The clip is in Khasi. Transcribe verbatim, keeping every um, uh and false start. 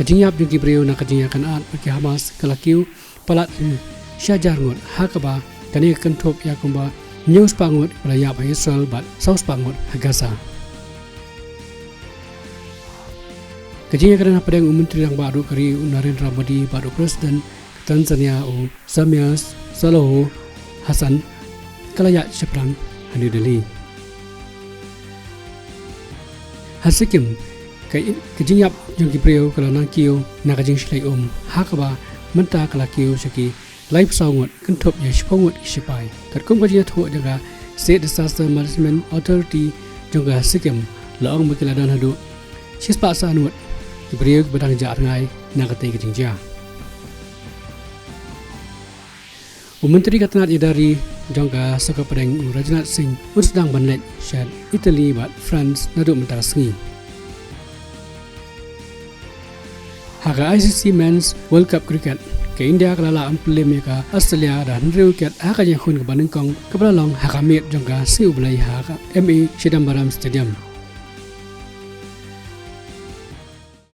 Ka jingïap jong ki briew na ka jingïakynad bad ki Hamas ka la kiew palat shi hajar ngut, ha kaba kane ka kynthup ïa kumba hynñiew spah ngut ba la ïap ha Israel bad saw spah ngut ha Gaza. Ka jingïakren hapdeng u Myntri Rangbah Duh ka ri u Narendra Modi bad u President ka Tanzania u Samia Suluhu Hassan ka la ïaid shaphrang ha New Delhi. Ha Sikkim, ka, ka jingïap jong ki briew ka la nang kiew na ka jingshlei um, ha kaba mynta ka la kiew sha ki laiphew saw ngut, kynthup ïa shiphew ngut ki shipai. Katkum ka jingïathuh jong ka State Disaster Management Authority jong ka Sikkim, la ong ba ki la don haduh shispah san ngut ki briew kiba dang jah rngai na katei ka jingjia. U Myntri ka tnat ïada ri jong ka sorkar pdeng u Rajnath Singh un sdang ban leit sha Italy bad France naduh mynta ka sngi. Ha ka I C C Men's World Cup Cricket, ka India ka la lah ban pynlem ïa ka Australia da hynriew wicket ha ka jingïakhun kaba nyngkong kaba la long ha ka miet jong ka sngi U Blei ha ka M A Chidambaram Stadium.